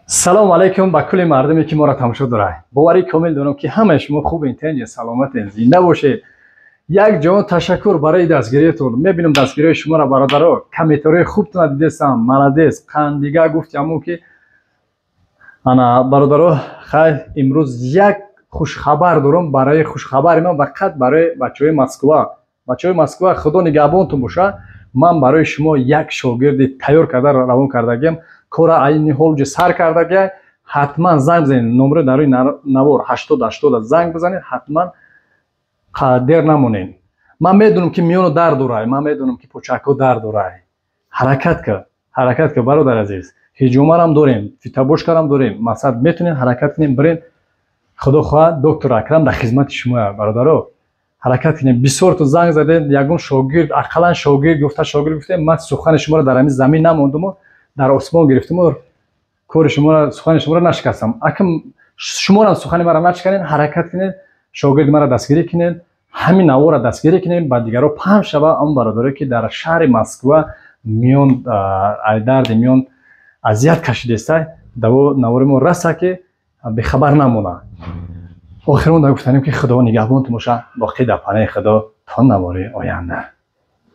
Салому алайкум ба кулли мардуме, ки моро тамошо дорад. Боварӣ комил дорам, ки ҳамаи шумо хубен, тинҷ, саломатен, зинда бошед. Як ҷаҳон ташаккур барои дастгириятон. Мебинам дастгириҳои шуморо, бародаро, комментариҳои хубтона дидестам. Молодец, қандига гуфти ҳамон ки ана, бародаро. Хайр, имрӯз як хушхабар дорам. Барои хушхабари ман фақат барои бачаҳои Москва. Бачаҳои Москва, Худо нигаҳбонтон боша. Ман барои шумо як шогирди тайёр карда равон кардагиам, кора айни ҳол ҷо сар кардагия. Ҳатман занг бизанед, номеро дар рӯи навор, 80 80 занг бизанед. Ҳатман дер намонед. Ман медонам, ки миёну дард дорай, ман медонам, ки почакҳо дард дорай. Ҳаракат кар, ҳаракат кар, бародар азиз. Ҳиҷомарам дорем, фитобошкарам дорем. Мақсад, метонед ҳаракат кунем, бирен. Худо хоҳад, доктор Акрам дар хизмати шумоя. Бародаро, ҳаракат кунем. Бисёртон занг задед, ягон шогирд, ақаллан шогирд гуфта, шогирд гуфтем. Ман сухани шуморо дар ҳамин замин намондуму дар осмон гирифтуму кори шуморо, сухани шуморо нашикастам. Акам, шуморам сухани маро нашиканед. Ҳаракат кунед, шогирди маро дастгирӣ кунед, ҳамин наворро дастгирӣ кунед, ба дигарро паҳн шава. Он бародарое, ки дар шаҳри Москва миён дарди миён азият кашидестай, даво навори мо раса, ки бехабар намонад. Охирон да гуфтанем, ки Худо нигаҳбонтон боша, боқӣ дар панаи Худо то навори оянда.